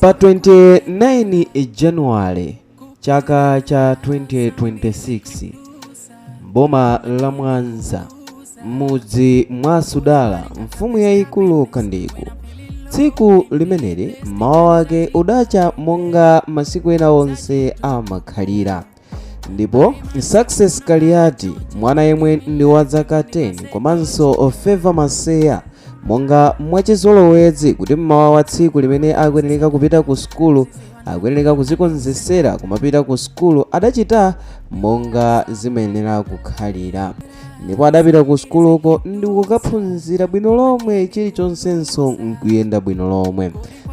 Pa 29 Januwale chaka cha 2026, boma la Mwanza, m'mudzi mwa Sudala, mfumu yayikulu Kandiku, tsiku limeneli mmawa wake udacha monga masiku ena onse amakhalira. Ndipo Success Kaliati, mwana yemwe ndi wa zaka 10, komanso Favor Maseya, monga mwachizolowezi kuti mmawa wa tsiku limene akuyenera kupita ku sukulu akuyenera kuzikonzesera kumapita ku sukulu, adachita monga zimayenera kukhalira ndipo adapita ku sukuluko ndi kukaphunzira bwino lomwe, chilichonsenso nkuyenda bwino lomwe.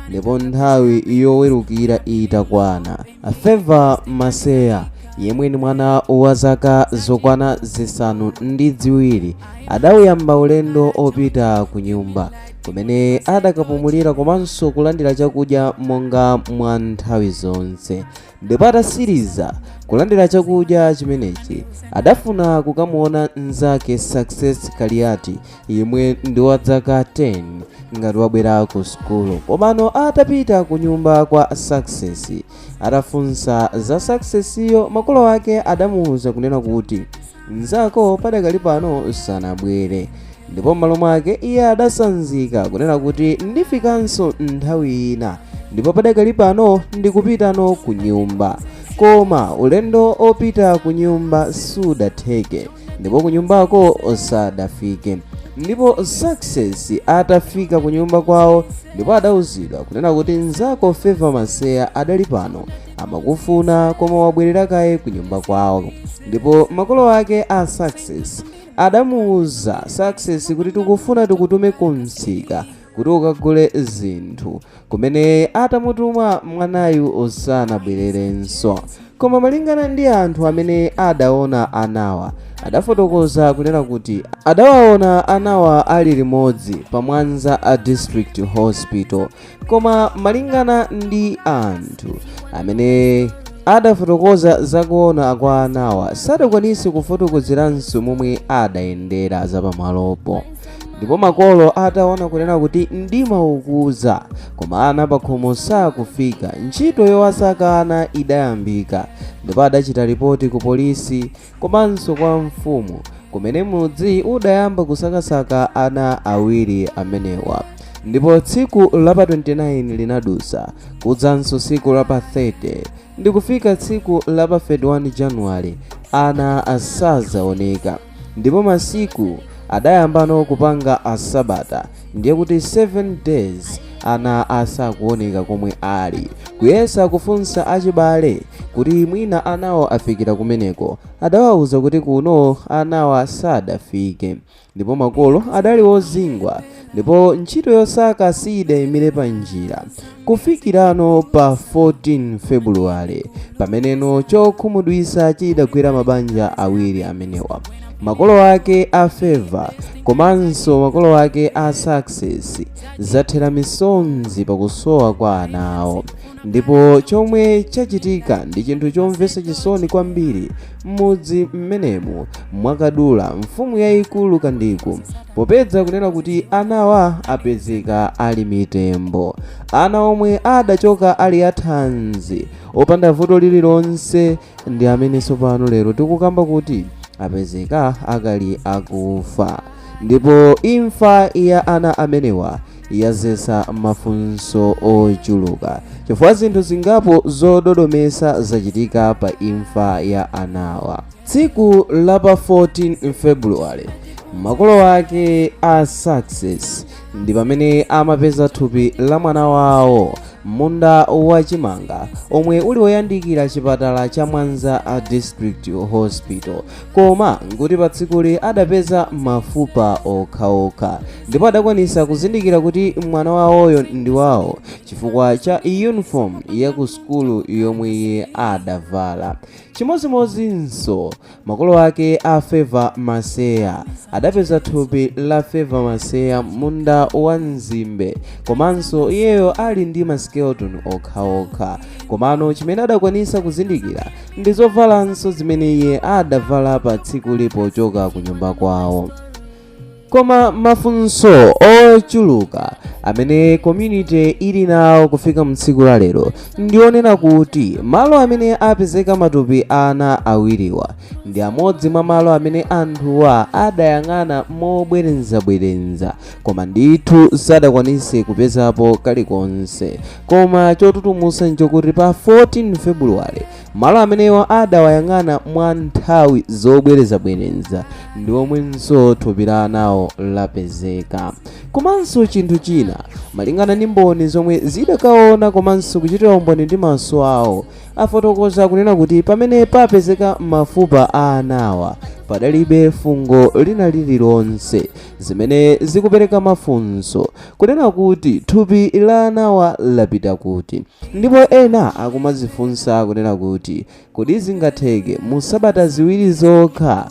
Ndipo nthawi yowerukira itakwana, Favor Maseya, yemwe ndi mwana wa zaka zokwana 7 adawuyamba ulendo opita ku nyumba kumene adakapumulira komanso kulandira chakudya monga mwa nthawi zonse. Ndipo atasiriza kulandira chakudya chimenechi, adafuna kukamuona mnzake Success Kaliati, yemwe ndi wa zaka 10, ngati wabwera ku sukulu. Komano atapita ku nyumba kwa Success, atafunsa za Successiyo, makolo ake adamuwuza kunena kuti mnzako padakali pano sanabwere. Ndipo m'malo mwake iye adasanzika kunena kuti ndifikanso nthawi ina, ndipo padakali pano ndikupitano ku nyumba. Koma ulendo opita ku nyumba sudatheke ndipo ku nyumbako sadafike. Ndipo Success atafika ku nyumba kwawo, ndipo adauzidwa kunena kuti mnzako Favor Maseya adali pano amakufuna, koma wabwerera kaye ku nyumba kwawo. Ndipo makolo ake a Success adamuwuza Success kuti tikufuna tikutume ku msika kuti ukagule zinthu, kumene atamutuma mwanayu sanabwererenso. Koma malingana ndi anthu amene adaona anawa, adafotokoza kunena kuti adawaona anawa ali limodzi pa Mwanza a District Hospital. Koma malingana ndi anthu amene adafotokoza zakuona kwa anawa, sadakwanise kufotokozeranso momwe adayendera zapamalopo. Ndipo makolo ataona kunena kuti mdima ukuza koma ana pakhomo sakufika, ntchito yowasaka ana idayambika ndipo adachita ripoti ku polisi komanso kwa mfumu, kumene mudzi udayamba kusakasaka ana awiri amenewa. Ndipo tsiku lapa 29 linadusa, kudzanso tsiku lapa 30, ndikufika tsiku lapa 31 Januwale, ana asazaoneka. Ndipo masiku adayambano kupanga asabata, ndiye kuti 7 days ana asakuoneka komwe ali. Kuyesa kufunsa achibale kuti mwina anawo afikira kumeneko, adawawuza kuti kuno anawa sadafike. Ndipo makolo adali ozingwa, ndipo ntchito yosaka siyidayimire pa njira kufikirano pa 14 Februwale, pameneno chokhumudwitsa chidagwera mabanja awiri amenewa. Makolo ake a Favor komanso makolo ake a Success zathera misonzi pakusowa kwa ana awo. Ndipo chomwe chachitika ndi chinthu chomvetsa chisoni kwambiri m'mudzi mmenemu mwakadula mfumu yayikulu Kandiku, popeza kunena kuti anawa apezeka ali mitembo, ana omwe adachoka ali athanzi opanda vuto lililonse ndi amene tsopano lero tikukamba kuti apezeka akali akufa. Ndipo imfa ya ana amenewa yazetsa mafunso ochuluka, chifukwa zinthu zingapo zododomesa zachitika pa imfa ya anawa. Tsiku la pa 14 Februwale, makolo ake a Success ndi pamene amapeza thupi la mwana wawo munda wachimanga omwe uli woyandikira chipatala cha Mwanza a District Hospital. Koma nkuti pa tsikuli adapeza mafupa okhaokha, ndipo adakwanisa kuzindikira kuti mwana wawoyo ndi wawo chifukwa cha uniform ya ku sukulu yomwe iye adavala. Chimodzimodzinso makolo ake a Favor Maseya adapeza thupi la Favor Maseya munda wa nzimbe, komanso iyeyo ali ndi ma skeleton okhaokha. Komano chimene adakwanisa kuzindikira ndi zovalanso zimene iye adavala pa tsikuli pochoka ku nyumba kwawo. Koma mafunso ochuluka Amene community ili nawo kufika mtsiku la lero ndionena kuti malo amene apezeka matupi ana awiriwa ndi amodzi mwa malo amene anthuwa adayang'ana mobwerezabwereza, koma ndithu sadakwanise kupezapo kalikonse. Koma chotutumusa nchokuti pa 14 February, malo amenewa adawayang'ana mwa nthawi zobwerezabwereza ndi omwenso thupi la anawo lapezeka. Komanso chinthu china, malingana ndi mboni zomwe zidakaona komanso kuchitira umboni ndi maso awo, afotokoza kunena kuti pamene papezeka mafupa a anawa padalibe fungo lina lililonse, zimene zikupereka mafunso kunena kuti thupi la anawa lapita kuti. Ndipo ena akumazifunsa kunena kuti kodi zingatheke mu sabata 2 zokha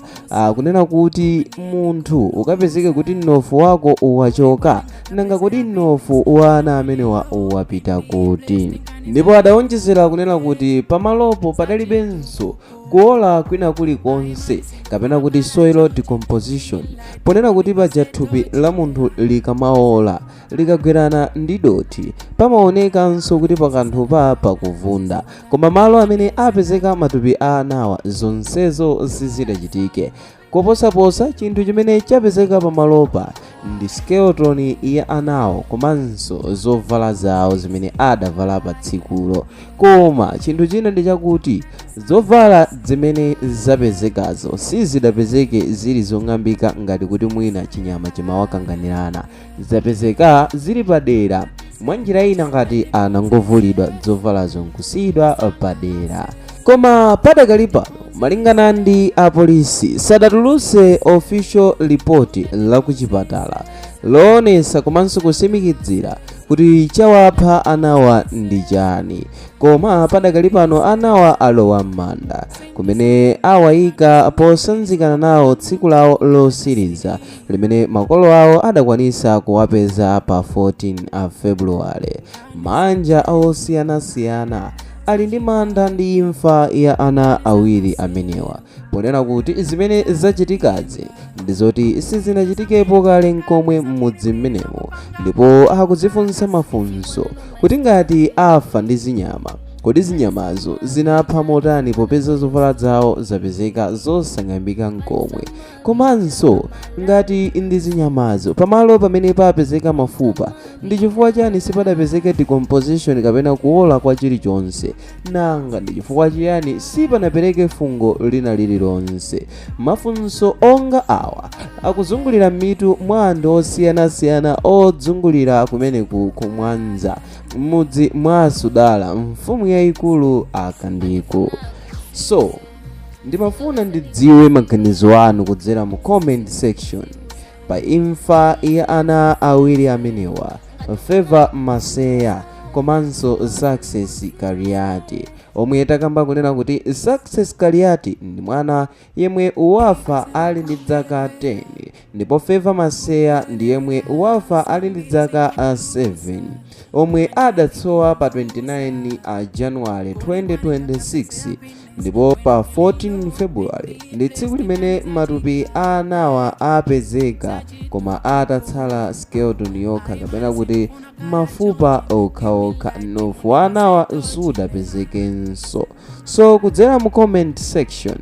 kunena kuti munthu ukapezeke kuti mnofu wako wachoka? Nanga kodi mnofu wa ana amenewa wapita kuti? Ndipo adawonjezera kunena kuti pamalopo padalibenso kuola kwina kulikonse, kapena kuti soil decomposition, ponena kuti paja thupi la munthu likamaola, likagwerana ndi dothi, pamaonekanso kuti pakanthupa pakuvunda. Koma malo amene apezeka matupi a anawa zonsezo sizidachitike. Koposaposa, chinthu chimene chapezeka pamalopa ndi skeleton ya anawo komanso zovala zawo zimene adavala pa tsikulo. Koma chinthu china ndi chakuti zovala zimene zapezekazo sizidapezeke zili zong'ambika ngati kuti mwina chinyama chimawakanganirana. Zapezeka zili padera, mwa njira ina ngati anangovulidwa zovalazo nkusiyidwa padera. Koma padakali pano, malingana ndi apolisi, sadatulutse official report la kuchipatala loonesa komanso kusimikizira kuti chawapha anawa ndi chani. Koma padakali pano anawa alowa m'manda kumene awayika posanzikana nawo tsiku lawo losiriza limene makolo awo adakwanisa kuwapeza pa 14 February. Manja osiyanasiyana ali ndi mantha ndi imfa ya ana awiri amenewa, ponena kuti zimene zachitikazi ndi zoti sizinachitikepo kale nkomwe m'mudzi mmenemo. Ndipo akudzifunsa mafunso kuti ngati afa ndi zinyama, kodi zinyamazo zinapha motani popeza zovala zawo zapezeka zosang'ambika nkomwe? Komanso ngati ndi zinyamazo, pamalo pamene papezeka mafupa ndi chifukwa chani sipadapezeke decomposition kapena kuola kwa chilichonse? Nanga ndi chifukwa chiyani sipanapereke fungo lina lililonse? Mafunso onga awa akuzungulira mitu mwa anthu osiyanasiyana odzungulira kumeneku kumwanza, m'mudzi mwa Sudala, mfumu yayikulu Akandiko. So ndimafuna ndidziwe maganizo anu kudzera mu comment section pa imfa ya ana awiri amenewa, Favor Maseya komanso Success Kaliati, omwe takamba kunena kuti Success Kaliati ndi mwana yemwe wafa ali ndi zaka 10, ndipo Favor Maseya ndi yemwe wafa ali ndi zaka 7, omwe adatsowa pa 29 a January 2026. Ndipo pa 14 February ndi tsiku limene matupi a anawa apezeka, koma atatsala skeleton yokha, kapena kuti mafupa okhaokha. Mnofu wa anawa sudapezekenso. So kudzera mu comment section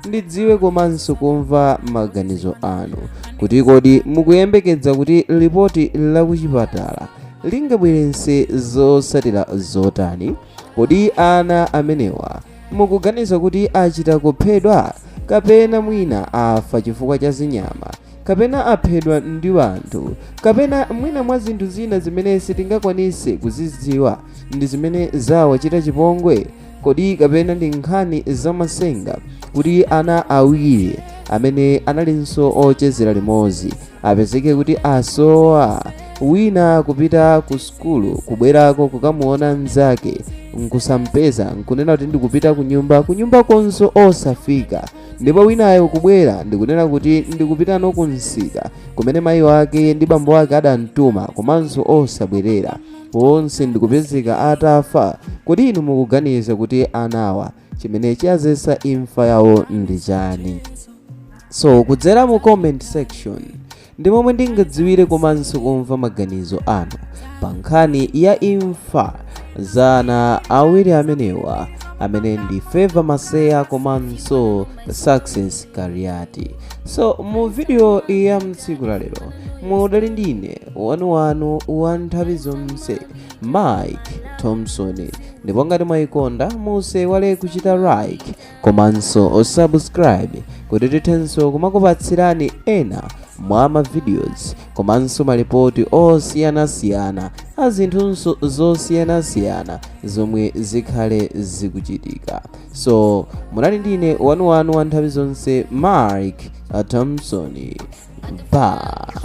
ndidziwe komanso kumva maganizo anu kuti kodi mukuyembekeza kuti lipoti la kuchipatala lingabweretse zotsatira zotani? Kodi ana amenewa mukuganiza kuti achita kuphedwa, kapena mwina afa chifukwa cha zinyama, kapena aphedwa ndi anthu, kapena mwina mwa zinthu zina zimene sitingakwanise kuzidziwa ndi zimene zawachita chipongwe? Kodi kapena ndi nkhani zamasenga kuti ana awiri amene analinso ochezera limodzi apezeke kuti asowa, wina kupita ku sukulu, kubwerako kukamuona mnzake nkusampeza, nkunena kuti ndikupita ku nyumba, ku nyumba konso osafika, ndipo winayo kubwera ndikunena kuti ndikupitano ku msika kumene mayi wake ndi bambo wake adamtuma, komanso osabwerera, onse ndikupezeka atafa? Kodi inu mukuganiza kuti anawa chimene chiyazesa imfa yawo ndi chani? So kudzera mu comment section Ndi momwe ndingadziwire komanso kumva maganizo anu pa nkhani ya imfa za ana awiri amenewa, amene ndi Favor Maseya komanso Success Kaliati. So mu video ya mtsiku la lero mudali ndine wanuwanu wa nthawi zonse, Mike Thompson, ndipo ngati mwayikonda musaiwale kuchita like komanso subscribe kuti tithenso kumakupatsirani ena mwa ma videos komanso malipoti osiyanasiyana a zinthunso zosiyanasiyana zomwe zikhale zikuchitika. So munali ndine wanuwanu wa nthawi zonse, Mike Thompson. Bye.